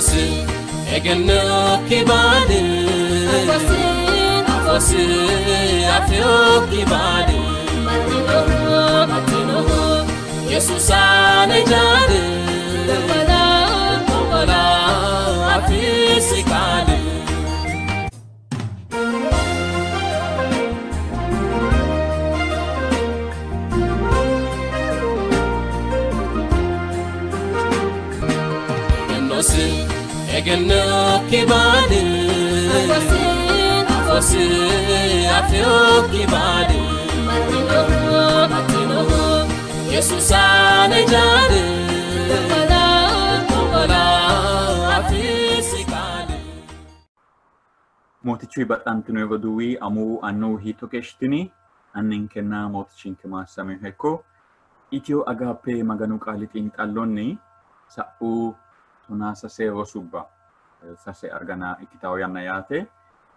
Egennosi egennokki baali afosi afiyokki baali baxxinohu Yesuusa ne jaali Tombola afisi qaali. Egennosi egennokki baali afosi afiyokki baali baxxinohu Yesuusa ne jaali Tombola afisi qaali. Mootichu baxantino roduuwi amuwu annuwu hiitto keeshshitini? Anninkenna mootichinke maassamihu hekko. Itiyo Agaappe Maganu qaali xiinxallonni sa'u 13 rosubba sase agana ikkitawo yanna yaate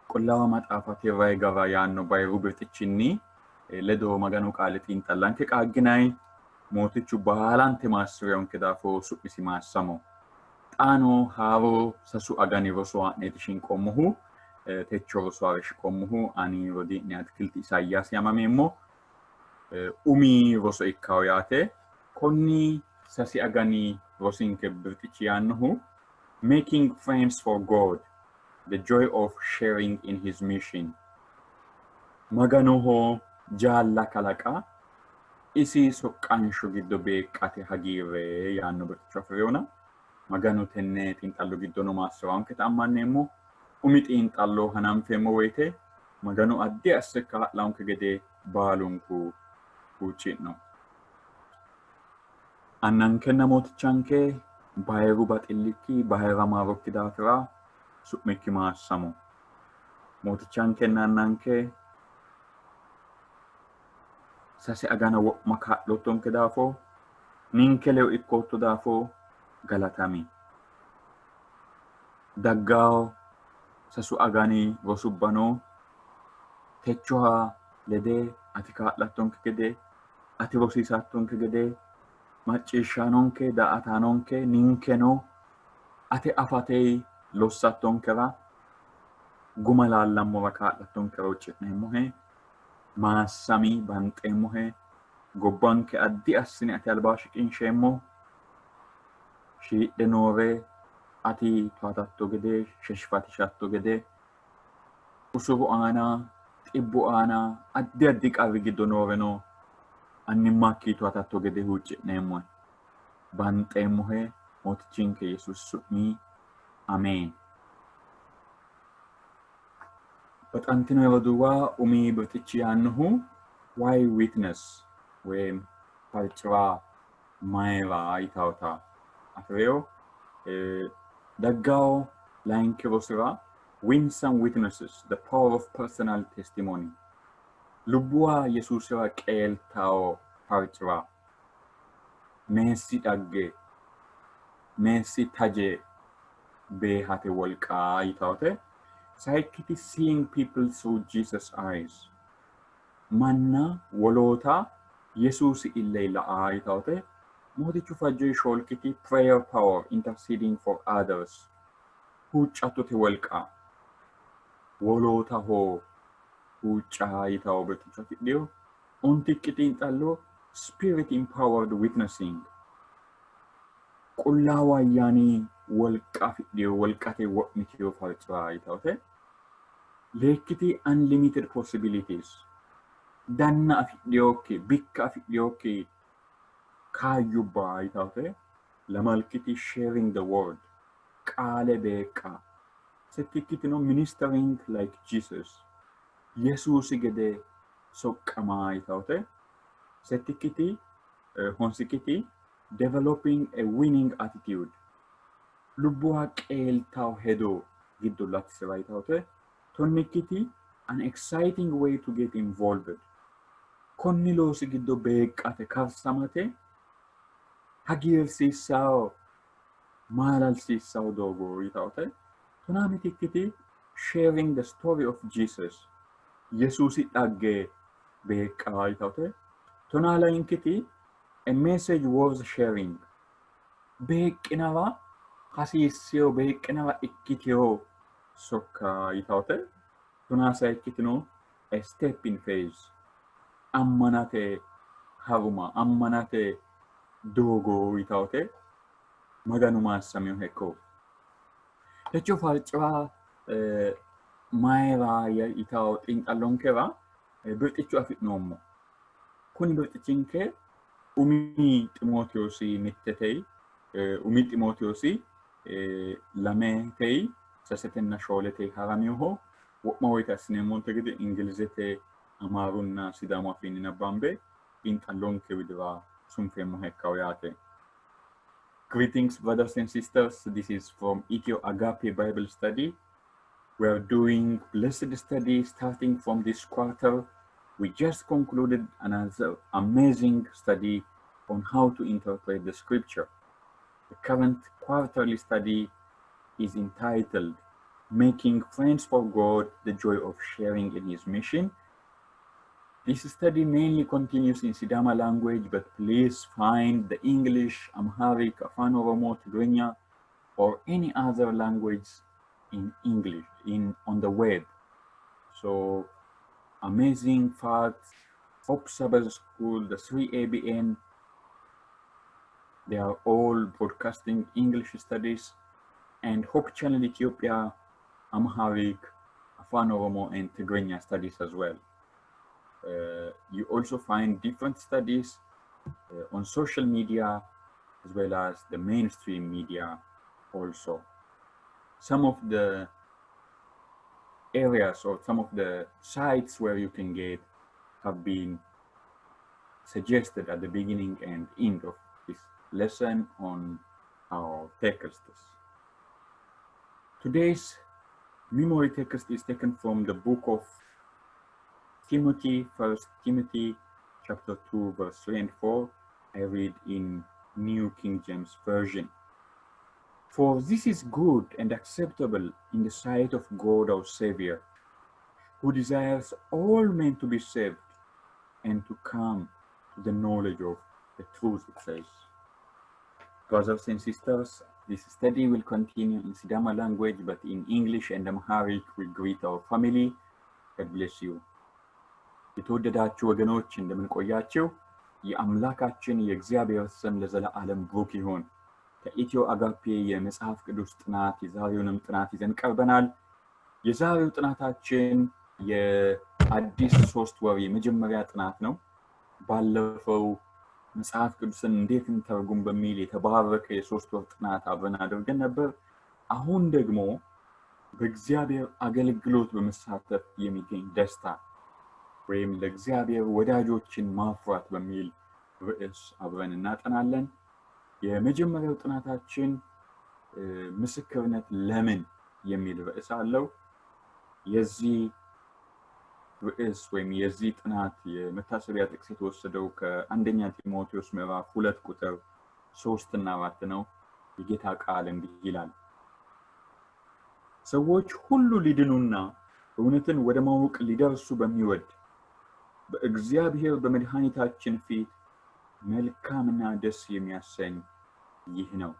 Qullaawa Maxaafa tirrayi gara yaanno bayiru birxichinni ledo Maganu qaali xiinxallanke qaagginayi. Mootichu baalante maassi'reyonke daafo su'misi maassamo. Xaano haaro sasu agani roso haa'neeti shinqoommohu. Techo roso haare shiqoommohu ani rodii'ne Atikilti Isaayyaasi yaamameemmo. Umi roso ikkawo yaate. Konni sasi agani rosinke birxichi yaannohu Making Friends for God, the Joy of Sharing in His Mission. Maganoho jaalla kalaqa isi soqqansho giddo beeqqate hagiirre yaanno birxicho afi'rinona Maganu tenne xiinxallo giddono maassi'ranketa ammanneemmo. Umi xiinxallo hananfeemmo woyite Maganu addi asse kaa'lanke gede baalunku huucci'no. Annankenna Mootichanke bayiru baxillikki bayira maarokki daafira su'mikki maassamo. Mootichankenna Annanke sase agana wo'ma kaa'loottonke daafo ninke ledo ikkootto daafo galatami. Daggawo sasu agani rosubbano techoha lede ati kaa'lattonke gede ati rosiisattonke gede macciishshaanonke daa''ataanonke ninkeno ate afate lossattonkera guma laallammora kaa'lattonkera huucci'neemmohe. Maassami, banxeemmohe. Gobbanke addi assine ate albaa shiqinsheemmo. Shiidhe noore ati towatatto gede, sheshifatishatto gede, usuru aana, xibbu aana, addi addi qarri giddo nooreno annimmakki towatatto gede huucci'neemmohe. Banxeemmohe Mootichinke Yesuusi su'mi Ameen. Baxantino roduuwa umi birxichi yaannohu Why Witness woyim farci'ra mayira yitawota afi'rino. Daggawo layinki rosira Winsome Witnesses, the Power of Personal Testimony lubbuwa Yesuusira qeeltawo farci'ra meessi dhagge meessi taje beehate wolqa yitawote. Sayikkiti Seeing People Through Jesus Eyes manna woloota Yesuusi illey la'a yitawote. Mootichu fajjoyi shoolkiti Prayer Power Interceding for Others huuccattote wolqa wolootaho huucca yitawo birxicho afidhino. Ontikki xiinxallo Spirit Empowered Witnessing Qullaawu Ayyaani wolqa afidhino wolqate wo'mitino farci'ra yitawote. Leekkiti Unlimited Possibilities danna afidhinokki bikka afidhinokki kaayyubba yitawote. Lamalkiti Sharing the Word qaale beeqqa. Settikkitino Ministering like Jesus Yesuusi gede soqqama yitawote. Settikkiti honsikkiti Developing a Winning Attitude lubbuwa qeeltawo hedo giddo latisira yitawote. Tonnikkiti An Exciting Way to Get Involved konni loosi giddo beeqqate karsamate hagiirsiissawo maalalsiissawo doogo yitawote. Tonaa mitikkiti Sharing the Story of Jesus Yesuusi dhagge beeqqa yitawote. Tonaa layinkiti A Message Worth Sharing beeqqinara Hasiissino beeqqinawa ikkiteyo sokka yitawote tonaa sayikkitino a step in faith ammanate haruma ammanate doogo yitawote Maganu maassaminoha ikko. Techo farciwa mayira yitawo xiinxallonkera birxicho afi'noommo. Kuni birxichinke umi Ximootewoosi mittetey umi Ximootewoosi lametey sasetenna shooletey haraminoho. Wo'ma woyite assineemmonte gede Ingilizete, Amaarunna Sidaamu afiinni nabbambe xiinxallonke widira sunfeemmoha ikkawo yaate. Greetings, brothers and sisters. This is from Ethio Agape Bible Study. We are doing blessed study starting from this quarter. We just concluded another amazing study on how to interpret the scripture. The current quarterly study is entitled Making Friends for God, the Joy of Sharing in His Mission. This study mainly continues in Sidama language, but please find the English, Amharic, Afan Oromo, Tigrinya, or any other language in English in on the web. So amazing facts, Hope Sabbath School, the 3ABN, they are all broadcasting English studies, and Hope Channel Ethiopia, Amharic, Afan Oromo, and Tigrinya studies as well. You also find different studies on social media as well as the mainstream media also. Some of the areas or some of the sites where you can get have been suggested at the beginning and end of this lesson on our texts. Today's memory text is taken from the book of Timothy, First Timothy chapter 2, verse 3 and 4. I read in New King James Version. For this is good and acceptable in the sight of God our Savior, who desires all men to be saved and to come to the knowledge of the truth, it says. Brothers and sisters, this study will continue in Sidama language, but in English and Amharic we greet our family. God bless you. የተወደዳችሁ ወገኖች እንደምን ቆያችሁ? የአምላካችን የእግዚአብሔር ስም ለዘለዓለም ብሩክ ይሁን። ከኢትዮ አጋፔ የመጽሐፍ ቅዱስ ጥናት የዛሬውንም ጥናት ይዘን ቀርበናል። የዛሬው ጥናታችን የአዲስ 3 ወር የመጀመሪያ ጥናት ነው። ባለፈው መጽሐፍ ቅዱስን እንዴት እንተርጉም በሚል የተባረከ የ3 ወር ጥናት አብረን አድርገን ነበር። አሁን ደግሞ በእግዚአብሔር አገልግሎት በመሳተፍ የሚገኝ ደስታ ወይም ለእግዚአብሔር ወዳጆችን ማፍራት በሚል ርዕስ አብረን እናጠናለን። የመጀመሪያው ጥናታችን ምስክርነት ለምን የሚል ርዕስ አለው። የዚህ ርዕስ ወይም የዚህ ጥናት የመታሰቢያ ጥቅስ የተወሰደው ከአንደኛ ጢሞቴዎስ ምዕራፍ 2 ቁጥር 3 እና 4 ነው። የጌታ ቃል እንዲህ ይላል፣ ሰዎች ሁሉ ሊድኑና እውነትን ወደ ማወቅ ሊደርሱ በሚወድ በእግዚአብሔር በመድኃኒታችን ፊት መልካምና ደስ የሚያሰኝ ይህ ነው።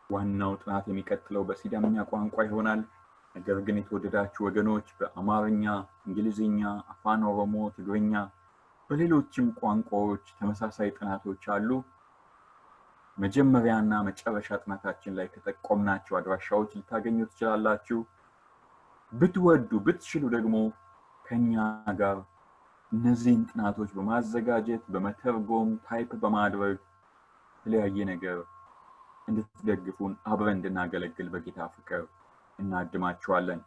ዋናው ጥናት የሚቀጥለው በሲዳምኛ ቋንቋ ይሆናል። ነገር ግን የተወደዳችሁ ወገኖች በአማርኛ፣ እንግሊዝኛ፣ አፋን ኦሮሞ፣ ትግርኛ፣ በሌሎችም ቋንቋዎች ተመሳሳይ ጥናቶች አሉ። መጀመሪያና መጨረሻ ጥናታችን ላይ ከጠቆምናቸው አድራሻዎች ልታገኙ ትችላላችሁ። ብትወዱ ብትችሉ ደግሞ ከኛ ጋር እነዚህን ጥናቶች በማዘጋጀት በመተርጎም type በማድረግ የተለያየ ነገር እንድትደግፉን አብረን እንድናገለግል በጌታ ፍቅር እናድማችኋለን።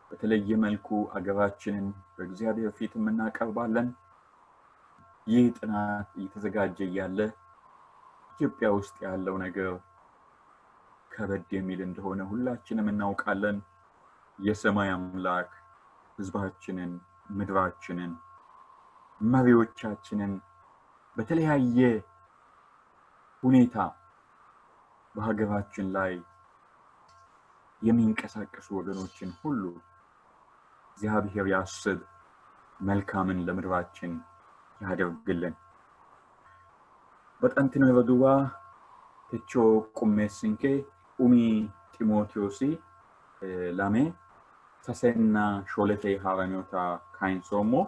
በተለየ መልኩ አገራችንን በእግዚአብሔር ፊት እናቀርባለን። ይህ ጥናት እየተዘጋጀ እያለ ኢትዮጵያ ውስጥ ያለው ነገር ከበድ የሚል እንደሆነ ሁላችንም እናውቃለን። የሰማይ አምላክ ሕዝባችንን፣ ምድራችንን፣ መሪዎቻችንን በተለያየ ሁኔታ በሀገራችን ላይ የሚንቀሳቀሱ ወገኖችን ሁሉ እግዚአብሔር ያስብ፣ መልካምን ለምድራችን ያደርግልን። Baxantino roduuwa Techo qummeessinke umi Ximootewoosi 2, 3 4 haa'ranota kayinsoommo.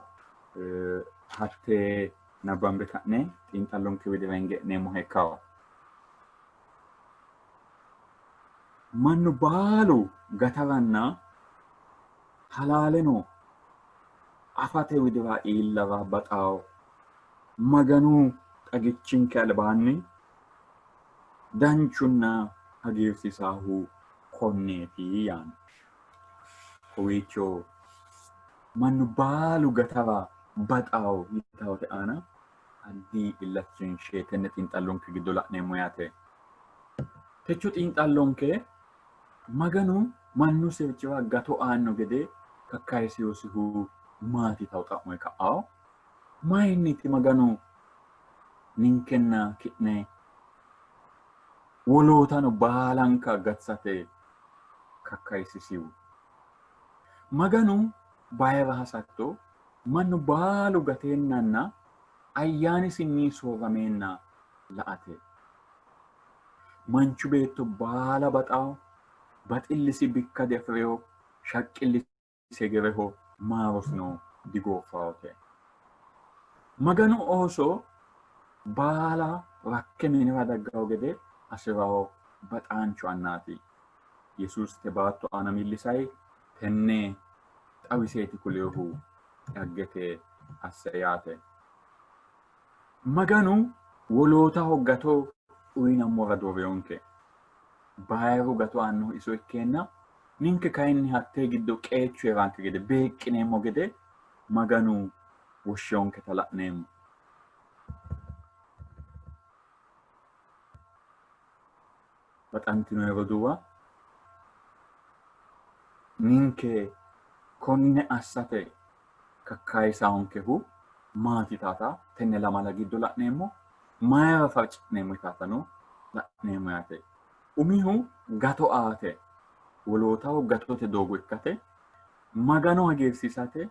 Hatte nabbambe ka'ne xiinxallonke widira hinge e'neemmoha ikkawo. Mannu baalu gataranna halaaleno afate widira iillara baxawo. Maganu xagichinke albaanni danchunna hagiirsiisaahu konneeti yaanno. Kowiicho mannu baalu gatara baxawo yitawote aana addi illachinshe tenne xiinxallonke giddo la'neemmo yaate. Techo xiinxallonke Maganu mannu sirchira gato aanno gede kakkayisinosihu maati yitawo xa'mo ka'awo. Mayinniiti Maganu ninkenna ki'ne wolootano baalanka gatisate kakkayisisihu? Maganu bayira hasatto mannu baalu gateennanna ayyaanisinni soorrameenna la''ate. Manchu beetto baala baxawo, baxillisi bikka diafi'reyo, shaqqillisi hegereho, maarosino digooffawote. Maganu ooso baala rakke minira daggawo gede hasi'rawo baxaancho annaati. Yesuusi te baatto aana millisay tenne xawiseeti kulinohu dhaggete asse yaate. Maganu wolootaho gato uyinammora dooriyonke. Bayiru gato aannohu iso ikkeenna ninke kayinni hattee giddo qeechu hee'ranke gede beeqqineemmo gede Maganu woshshiyonketa la'neemmo. Baxantino roduuwa, ninke konne assate kakkayisaonkehu maati yitaata tenne lamala giddo la'neemmo. Mayira farci'neemmo yitaatano la'neemmo yaate. Umihu gato aate, wolootaho gatote doogo ikkate, Magano hagiirsiisate,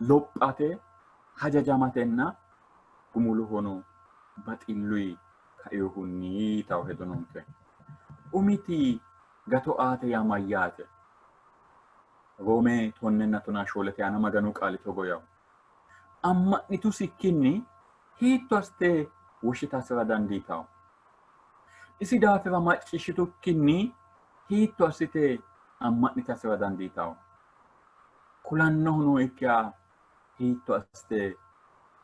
lophate, hajajamatenna gumuluhono baxilluyi kainohunni yitawo hedo noonke. Umiti gato aate yaa mayyaate? Roome 14 aana Maganu qaali togo yawo. Amma'nitusikkinni hiitto assite woshshitasira dandiitawo? Isi daafira macciishshitukkinni hiitto assite amma'nitasira dandiitawo? Kulannohu nookkiha hiitto assite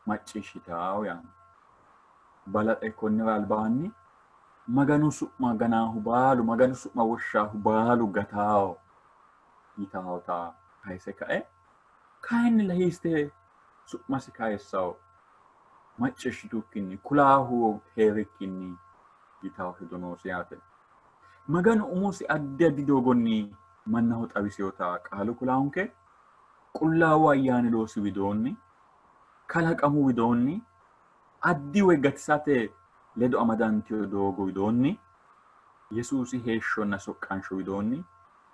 macciishshitawo yaanno. Balaxe konnira albaanni Maganu su'ma ganaahu baalu, Maganu su'ma woshshaahu baalu gataawo yitaawota kayise kae, kayinnilla hiiste su'masi kayissawo macciishshitukkinni kulaahu hee'rikkinni yitawo hedo noosi yaate. Maganu umosi addi addi doogonni mannaho xawisinota qaalu kulaanke, Qullaawu Ayyaani loosi widoonni, kalaqamu widoonni, addi woy gatisate ledo amadantino doogo widoonni, Yesuusi heeshshonna soqqansho widoonni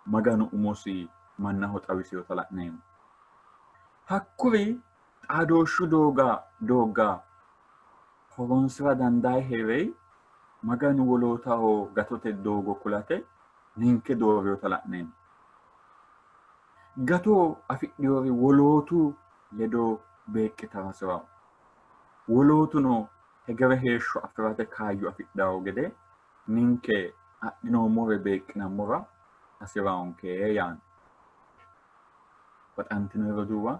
Maganu umosi mannaho xawisinota la'neemmo. Hakkuri xaadooshshu doogga horoonsi'ra dandae hee'rei Maganu wolootaho gatote doogo kulate ninke doorinota la'neemmo. Gato afidhinori wolootu ledo beeqqitara hasi'ranno. Wolootuno hegere heeshsho afi'rate kaayyo afidhanno gede ninke adhinoommore beeqqinammora hasi'ranonke yaanno. Baxantino roduuwa,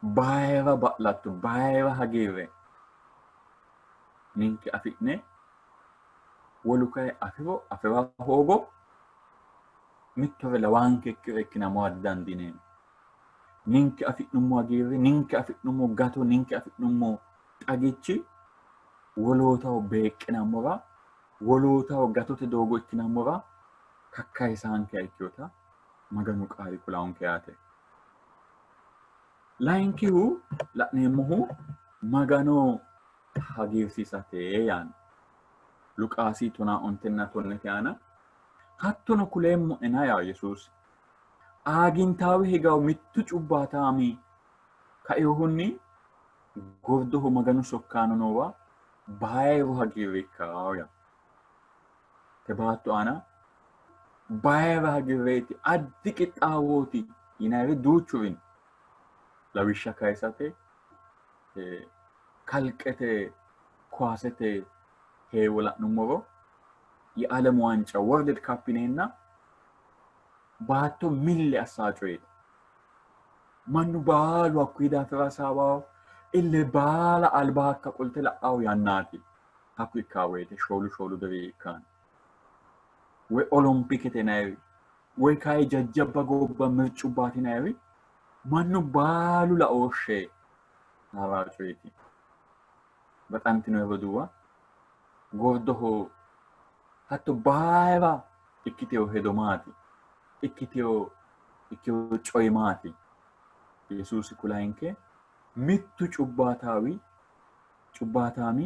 bayira ba'latto, bayira hagiirre ninke afi'ne wolu kayi afiro afi'ra hoogo mittore lawaankekkire ikkinammora didandiineemmo. Ninke afi'nummo hagiirri, ninke afi'nummo gato, ninke afi'nummo xagichi wolootaho beeqqinammora, wolootaho gatote doogo ikkinammora kakkayisaankeha ikkinota Maganu qaali kulaanke yaate. Layinkihu la'neemmohu Magano hagiirsiisate yaanno. Luqaasi 15:10 aana hattono kuleemmo'nena yaa Yesuusi aagintaawe higawo mittu cubbaataami kainohunni gordoho Maganu sokkaano noowa Bayiru hagiirri ikkawo yaa. Te baatto aana bayira hagiirreeti, addi qixxaawooti yinayiri duuchuri no. Lawishsha kayisate kalqete kowaasete heewo la'nummoro የዓለም ዋንጫ World Cup yineenna baatto milli assaa coyeeti. Mannu baalu hakkuyi daafira hasaawawo, ille baala alba hakka qolte la'awo yannaati. Hakku ikkaa woyite shoolu shoolu diri ikkaano. Woy olompikete yinayiri woy kayi jajjabba gobba mircubbaati yinayiri mannu baalu laooshshe haraa coyeeti. Baxantino roduuwa gordoho hatto bayira ikkitewo hedo maati? Ikkitewo ikkewo coyi maati? Yesuusi kulayinke mittu cubbaataawi cubbaataami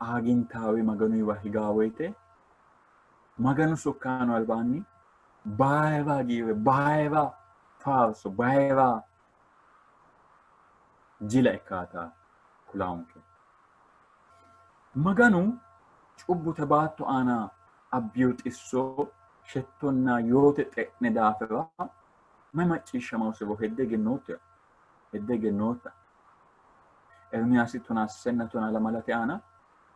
aagintaawe Maganuyiwa higaa woyite Maganu sokkaano albaanni bayira hagiirre, bayira faarso, bayira jila ikkaata kulaonke. Maganu cubbute baatto aana abbiyo xisso, shettonna yoote xe'ne daafira mayi macciishshamawosiro hedde egennootto? Hedde egennootta? Ermiyaasi tonaa tonaa lamalate aana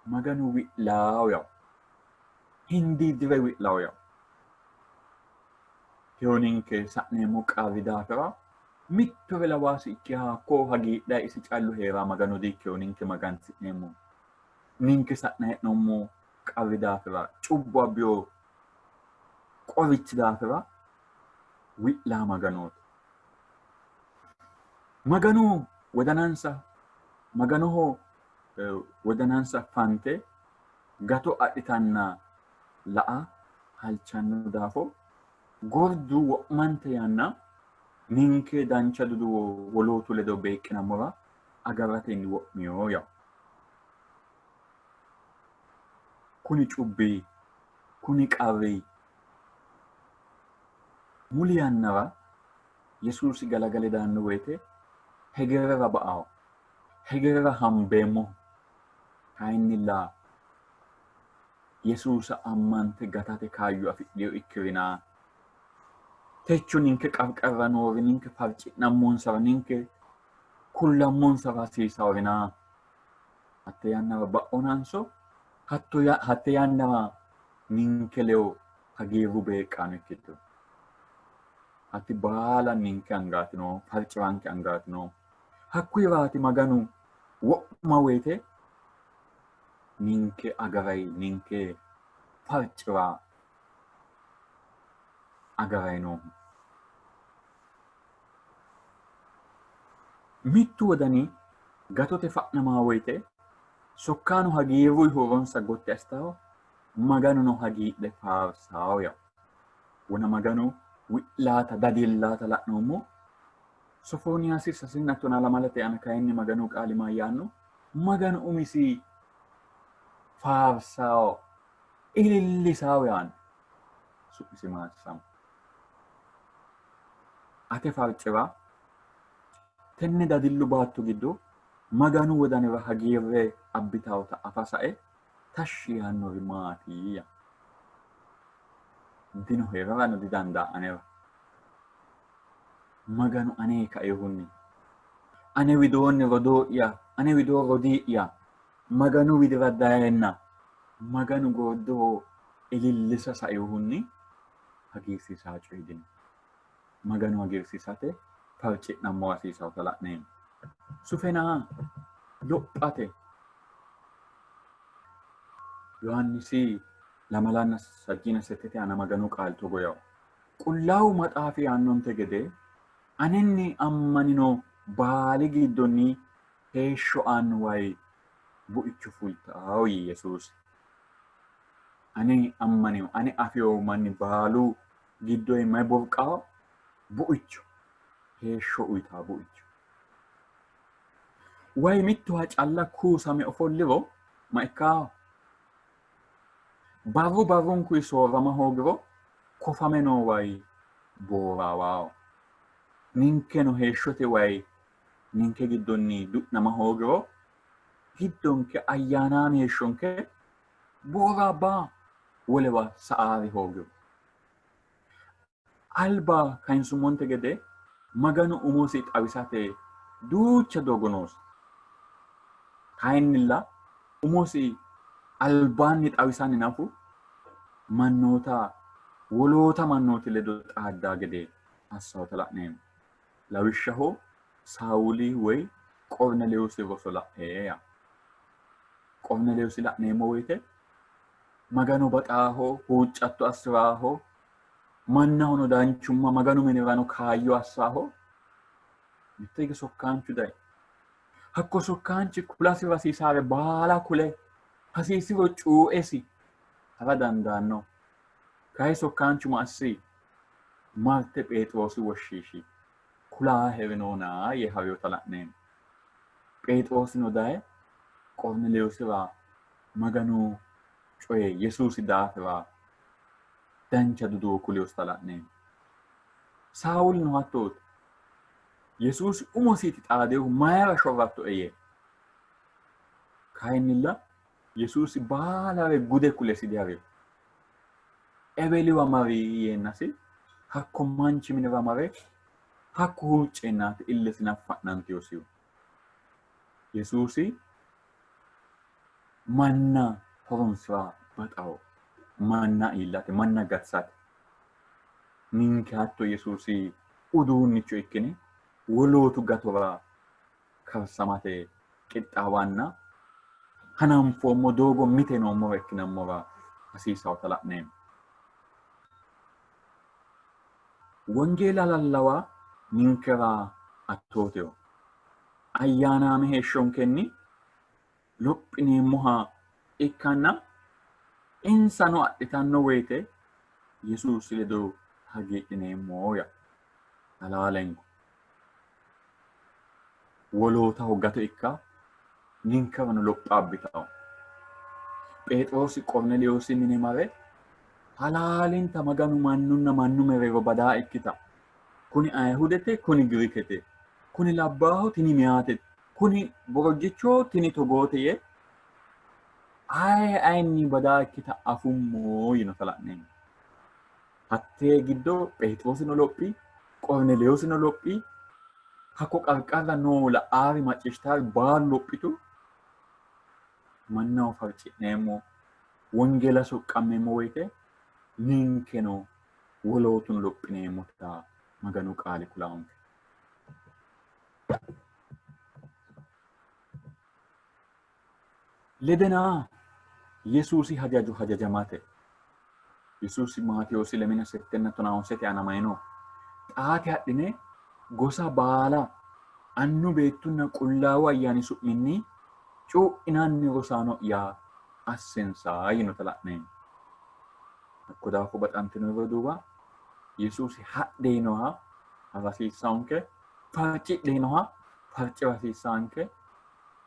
Maganu wi'laawo yawo. Hindiiddire wi'laawo yawo. Teyo ninke sa'neemmo qarri daafira mittore lawaasi ikkiha hakko hagiidha isi callu hee'ra Maganu diikkeyo ninke magansi'neemmo. Ninke sa'na hee'noommo qarri daafira cubbu abbiyo qorichi daafira wi'laa Maganooti. Maganu wodanansa Maganoho wodanansa fante gato adhitanna la'a halchanno daafo gordu wo'mante yanna ninke dancha duduwo wolootu ledo beeqqinammora agaratenni wo'miyo yawo. Kuni cubbi, kuni qarri muli yannara Yesuusi galagale daanno woyite hegerera ba''awo, hegerera hambeemmoho. Kayinnilla Yesuusa ammante gatate kaayyo afidhino ikkirina techo ninke qarqarra noori ninke farci'nammonsara ninke kullammonsara hasiisaworina hatte yannara ba'onanso hatto hatte yannara ninke ledo hagiirru beeqqaano ikkito. Hatti baala ninke angaati noo, farci'ranke angaati noo. Hakkuyiraati Maganu wo'ma woyite ninke agaray, ninke farci'ra agaray noohu. Mittu wodani gatote fa'namaa woyite sokkaano hagiirruy huuronsa gotti assitawo, Maganuno hagiidhe faarsawo yawo. Wona Maganu wi'laata dadillaata la'noommo. Sofooniyaasi sasinna tonaa lamalate aana kayinni Maganu qaali mayyaanno? Maganu umisi faarsawo, ilillisawo yaanno. Su'misi maassamo. Ate farci'ra tenne dadillu baatto giddo Maganu wodanira hagiirre abbitawota afa sae tashshi yaannori maati? Dino hee'rarano didandaa anera. Maganu ane kaehunni ane widoonni rodoo'ya ane widoo rodii'ya Maganu widira dayenna Maganu gordoho ilillisa sainohunni hagiirsiisaa coyi dino. Maganu hagiirsiisate farci'nammo hasiisawota la'neemmo. Sufena lophate Yohaannisi lamalanna sajjiina settete aana Maganu qaali togo yawo. Qullaawu Maxaafi yaannonte gede anenni ammanino baali giddonni heeshsho aanno wayi buicho fultawo yii Yesuusi. Ane ammanino, ane afino manni baalu giddoyi mayi burqawo? Buicho, heeshsho uyitawo buicho. Wayi mittowa calla kuusame ofolliro ma ikkawo? Barru barrunkuyi soorrama hoogiro kofame noo wayi booraawawo. Ninkeno heeshshote wayi ninke giddonni du'nama hoogiro Giddonke ayyaanaame heeshshonke booraabba wolewa sa'aari hoogiro. Alba kayinsummonte gede Maganu umosi xawisate duucha doogo noosi. Kayinnilla umosi albaanni xawisanni nafu mannoota woloota mannooti ledo xaaddaa gede assawota la'neemmo. Lawishshaho Saawuli woy Qornelewoosi roso la'e yaa. Qornelewoosi la'neemmo woyite Magano baxaaho, huuccatto assi'raaho, mannahono danchumma Maganu minirano kaayyo assaaho. Mitte hige sokkaanchu dayi. Hakko sokkaanchi kulasi hasiisaare baala kule hasiisiro cuuesi ha'ra dandaanno. Kayi sokkaanchu ma assi? Marte Pheexiroosi woshshiishi. Kulaahere noona yee hawiyota la'neemmo. Pheexiroosino daye Qornelewoosira Maganu coye Yesuusi daafira dancha duduwo kulinosita la'neemmo. Saawulino hattooti. Yesuusi umosiiti xaadehu mayira shorrattoe yee. Kayinnilla Yesuusi baalare gude kulesi diharino. Eweliwa mari yeennasi hakko manchi minira mare hakku huucceennaati illesi naffa'nantinosihu. Yesuusi manna horonsira baxawo. Manna iillate, manna gatisate. Ninke hatto Yesuusi uduunnicho ikkine wolootu gatora karsamate qixxaawanna hananfoommo doogo mite noommore ikkinammora hasiisawota la'neemmo. Wongeela lallawa ninkera atooteho. Ayyaanaame heeshshonkenni lophineemmoha ikkanna insano adhitanno woyite Yesuusi ledo hagiidhineemmo ya halaalenko. Wolootaho gato ikka ninkerano lopha abbitawo. Pheexiroosi Qornelewoosi mine mare halaalinta Maganu mannunna mannu mereero badaa ikkita. Kuni Ayihudete, kuni Girikete, kuni labbaaho, tini meyaate, kuni borojjichoho, tini togoote yee aye ayinni badaa ikkita afummo yinota la'neemmo. Hattee giddo Pheexiroosino lophi, Qornelewoosino lophi, hakko qarqarra noo la'aari macciishshitaari baalu lophitu. Mannaho farci'neemmo, wongeela soqqammeemmo woyite ninkeno wolootuno lophineemmota Maganu qaali kulaanke. Ledena Yesuusi hajajo hajajamate. Yesuusi Maatewoosi lemina settenna tonaawonsete aana mayino? Xaate hadhine gosa baala Annu Beettunna Qullaawu Ayyaani su'minni cuu'inanni rosaano'ya assensa yinota la'neemmo. Hakko daafo baxantino roduuwa Yesuusi hadhe yinoha hasiissanke, farcidhe yinoha farci'ra hasiissanke,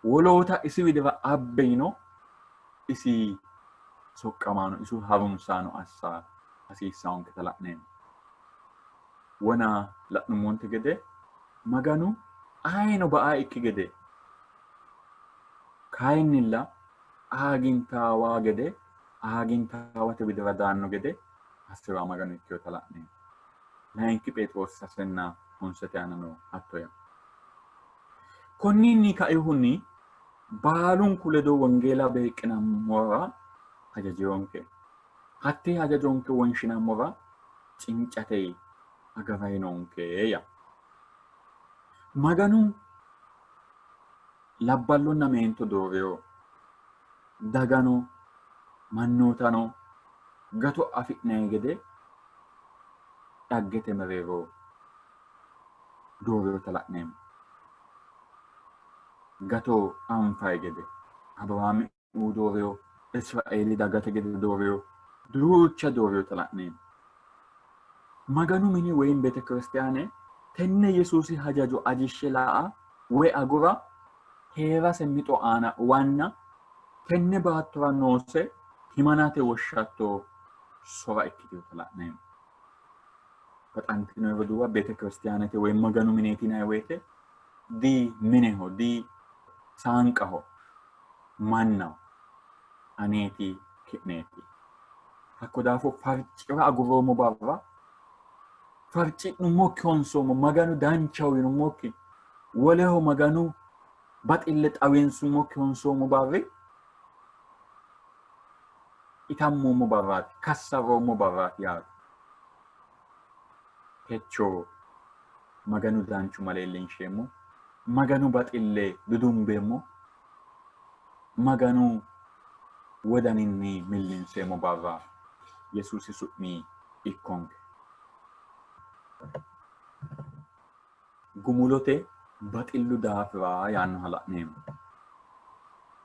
woloota isi widira abbe yino isi soqqamaano isu harunsaano assa hasiissaanketa la'neemmo. Wona la'nummonte gede Maganu ayino ba'a ikki gede kayinnilla aagintaawa gede aagintaawate widira daanno gede assi'ra Maganu ikkinota la'neemmo. Layinki Pheexiroosi sasenna honsete aana no hatto yaa. Konninni kainohunni baalunku ledo wongeela beeqqinammora hajajinonke. Hattee hajajonke wonshinammora cincate agarayinonke yaa. Maganu labballonna meento doorino. Dagano mannootano gato afi'nanni gede dhaggete mereero doorinota la'neemmo. Gato anfayi gede Abiraami doorino, Israeeli dagate gede doorino, duucha doorinota la'neemmo. Maganu mini woyim beetekiristiyaane tenne Yesuusi hajajo ajishshe la'a woy agura hee'rase mixo aana uwanna tenne baattora noose himanate woshshatto sora ikkitinota la'neemmo. Baxantino roduuwa beetekiristiyaanete woy Maganu mineeti yinanni woyite di mineho, di saanqaho. Mannaho aneeti ki'neeti. Hakko daafo farci'ra agurroommo barra farci'nummokki honsoommo Maganu danchaho yinummokki woleho Maganu baxille xawinsummokki honsoommo barri itammoommo barraati, kassarroommo barraati yaate. Techo Maganu danchumma leellinsheemmo, Maganu baxille dudumbeemmo, Maganu wodaninni millinseemmo barra Yesuusi su'mi ikkonke. Gumulote baxillu daafira yaannoha la'neemmo.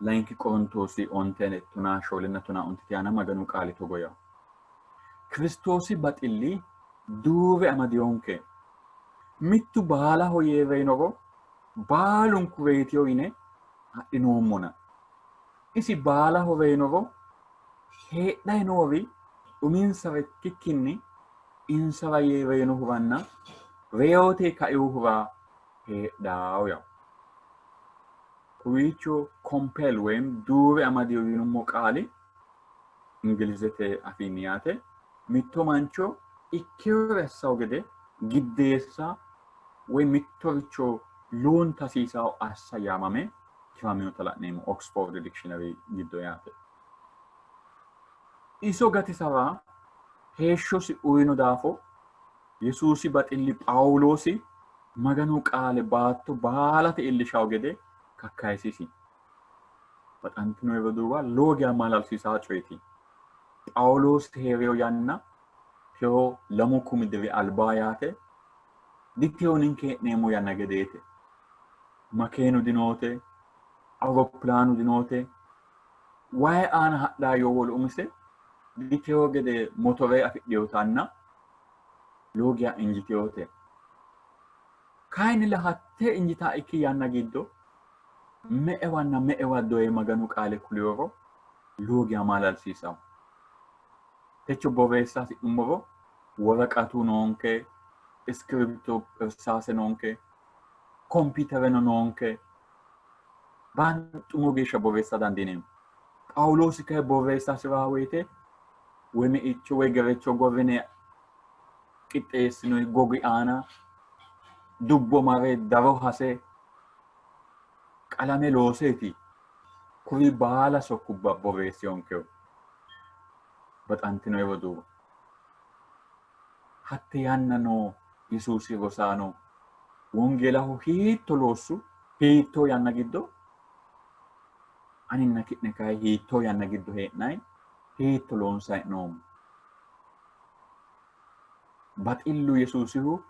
Layinki Qorontoosi 9 14 15 aana Maganu qaali togo yaanno. Kiristoosi baxilli duuwe amadiyonke. Mittu baalaho yee reyinoro baalunku reyitino yine adhinoommona. Isi baalaho reyinoro heedhanni noori uminsara ikkikkinni insara yee reyinohuranna reyote kainohura heedhanno yawo. Kowiicho compel woyim duuwe amadino yinummo qaali Ingilizete afiinni yaate mitto mancho ikkinore assawo gede giddeessa woy mittoricho lowonta hasiisawo assa yaamame tiraminota la'neemmo Oxford Dictionary giddo yaate. Iso gatisara heeshshosi uyino daafo Yesuusi baxilli Phaawuloosi Maganu qaale baatto baalate iillishawo gede kakkayisisi. Baxantino roduuwa lowo geya maalalsiisaa coyeeti. Phaawuloosi hee'riyo yanna teyo 2000 diri albaa yaate diteyo ninke hee'neemmo yanna gedeete. Makeenu dinoote, awuropilaanu dinoote, wayi aana hadhaa yowolo umise diteyo gede motore afidhinotanna lowo geya injitinote. Kayinnilla hattee injitaa ikki yanna giddo me'ewanna me'ewa doye Maganu qaale kuliyoro lowo geya maalalsiisawo. Techo borreessa hasi'nummoro woraqatu noonke, iskiripto irsaase noonke, kompiitereno noonke. Banxummo geeshsha borreessa dandiineemmo. Phaawuloosi kayi borreessa hasi'raa woyite woy meicho woy gerecho gorrine qixxeessinoyi gogi aana dubbo mare daro hase qalame looseeti kuri baala sokkubba borreessinonkehu. Baxantino roduuwa, hatte yanna noo Yesuusi rosaano wongeelaho hiitto loossu? Hiittoo yanna giddo? Aninna ki'ne kayi hiittoo yanna giddo hee'nayi? Hiitto loonsayi noommo? Baxillu Yesuusihu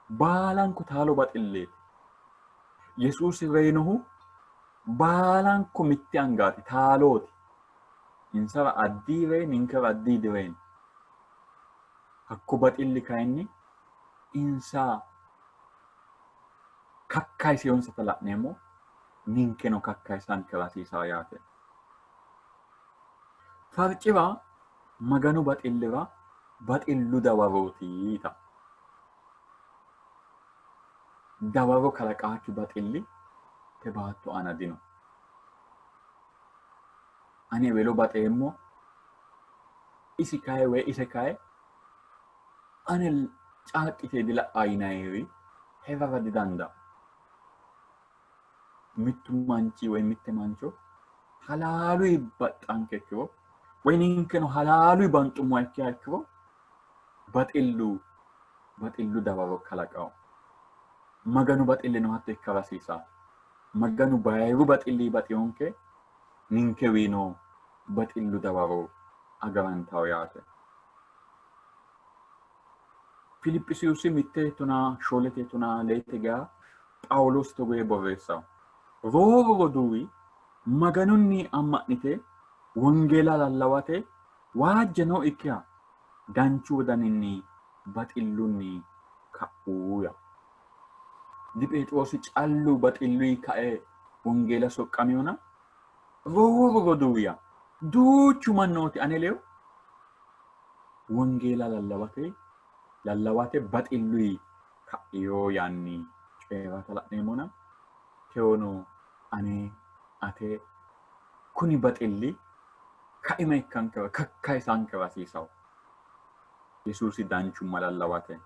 baalanku taalo baxilleeti. Yesuusi reyinohu baalanku mitte angaati, taalooti. Insara addii reyi, ninkera addii direyino. Hakko baxilli kayinni insa kakkayisinonsata la'neemmo, ninkeno kakkayisankera hasiisaa yaate. Farci'ra Maganu baxillira baxillu dawarooti yita. Dawaro kalaqaakki baxilli te baatto aana dino. Ani ewelo baxeemmo, isi kayi woy ise kayi ane caaqqite dila'a yinayiri heerara didandaanno. Mittu manchi woy mitte mancho halaaluyi baxxanke ikkiro woy ninkeno halaaluyi banxummoha ikkiha ikkiro baxillu baxillu dawaro kalaqawo. Maganu baxillino hatto ikkara hasiisanno. Maganu bayiru baxilli baxiyonke ninkewiino baxillu dawaro agarantawo yaate. Filiphisiyusi 1 14 15 geya Phaawuloosi togo yee borreessawo. Rooru roduuwi Maganunni amma'nite wongeela lallawate waajja nookkiha danchu wodaninni baxillunni ka'u ya. Dipheexiroosi callu baxilluyi kae wongeela soqqamiyona rooru roduuwiya duuchu mannooti ane ledo wongeela lallawate baxilluyi ka'io yaanni coyi'rata la'neemmona tewono ane ate Kuni baxilli kaima ikkankera kakkayisankera hasiisawo. Yesuusi danchumma lallawate.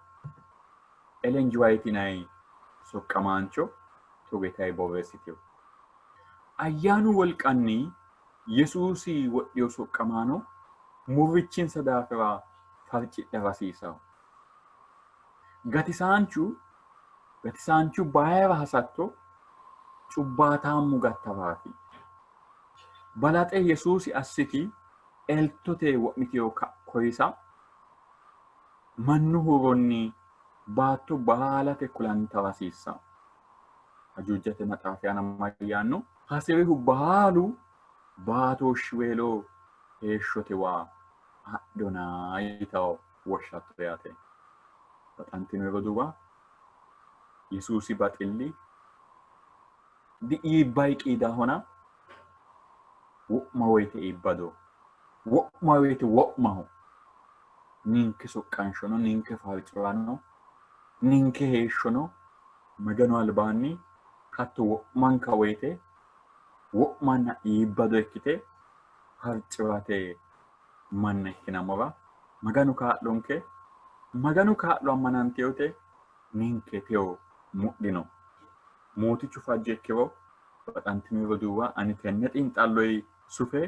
Ellen G. White yinanni soqqamaancho togo yitayi borreessitino. Ayyaanu wolqanni Yesuusi wodhiyo soqqamaano murrichinsa daafira farcidhara hasiisawo. Gatisaanchu gatisaanchu bayira hasatto cubbaataammu gattaraati. Balaxe Yesuusi assiti eltote wo'mitiyo koyisa mannu huuronni baatto baalate kulantara hasiissanno. Ajuujate maxaafi aana mayyaanno? Hasi'rihu baalu baatooshshiweelo heeshshote waa adhona yitawo woshshatto yaate. Baxantino roduuwa, Yesuusi baxilli diiibbayi qiidahona wo'ma woyite iibbado, wo'ma woyite wo'maho. Ninke soqqanshono, ninke farci'rano, ninke heeshshono Maganu albaanni hatto wo'manka woyite wo'manna iibbado ikkite farci'rate manna ikkinammora Maganu kaa'lonke. Maganu kaa'lo ammanantinote ninke teyo mudhino. Mootichu fajjo ikkiro baxantino roduuwa ani tenne xiinxalloyi sufe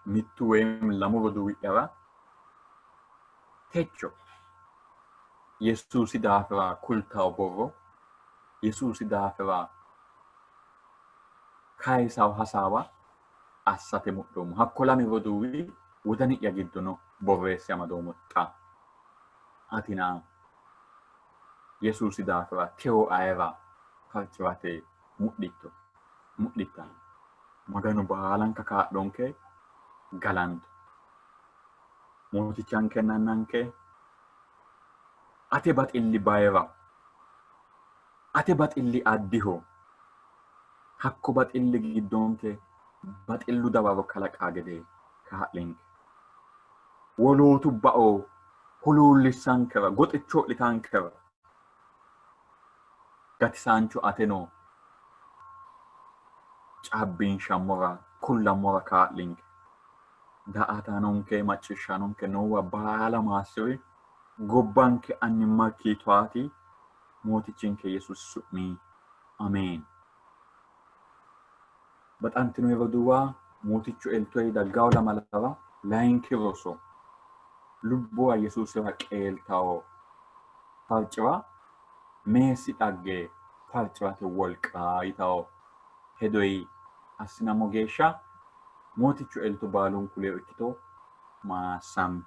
mittu woyim lamu roduuwi'yara techo Yesuusi daafira kultawo borro, Yesuusi daafira kayisawo hasaawa assate mudhoommo. Hakko lami roduuwi wodani'ya giddo no borreesse amadoommo xa. Atina Yesuusi daafira teyo ayera farci'rate mudhitto? Mudhitta? Maganu baalanka kaa'lonke galanto. Mootichankenna Annanke ate baxilli bayiraho. Ate baxilli addiho. Hakko baxilli giddonke baxillu dawaro kalaqa gede kaa'linke. Wolootu bao huluullissankera, goxicho ho'litankera gatisaancho ateno caabbinshammora kullammora kaa'linke. Daa''ataanonke macciishshaanonke noowa baala maassi'ri. Gobbanke annimmakki towaati. Mootichinke Yesuusi su'mi Ameen. Baxantino roduuwa Mootichu eltoyi daggawo lamalara layinki roso lubbuwa Yesuusira qeeltawo farci'ra meessi dhagge farci'rate wolqa yitawo hedoyi assinammo geeshsha Mootichu elto baalunku ledo ikkito maassami.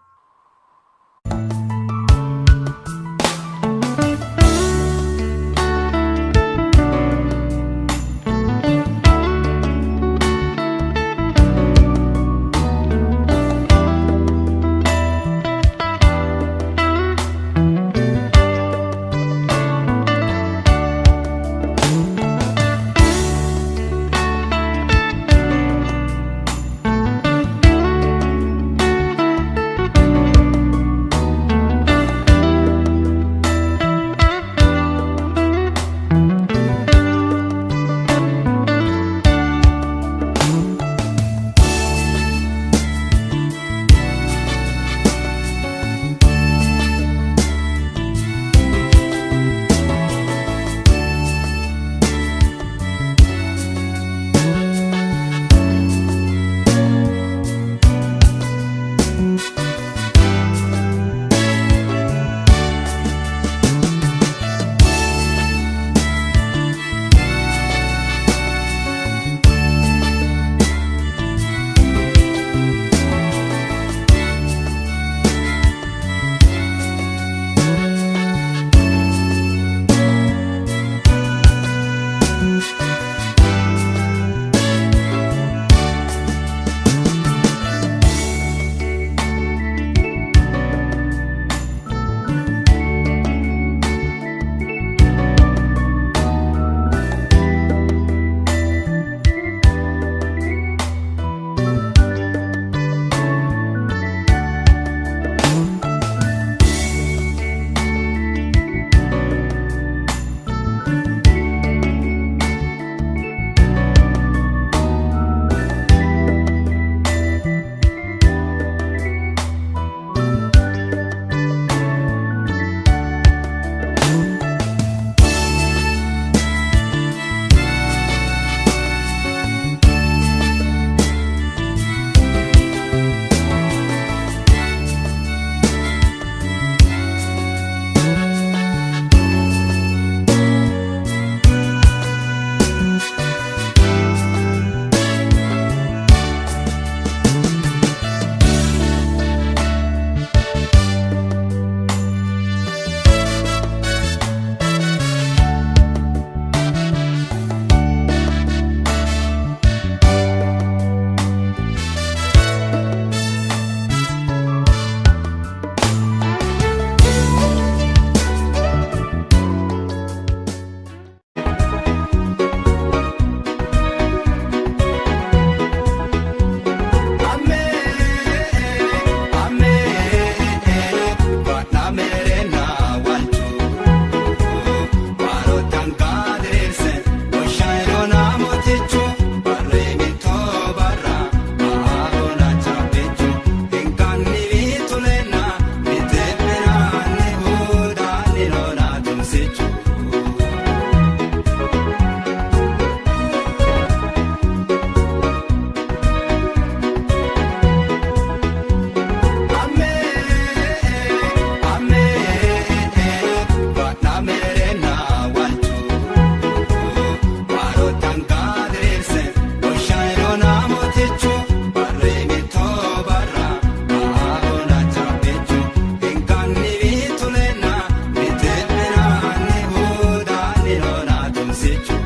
Techo.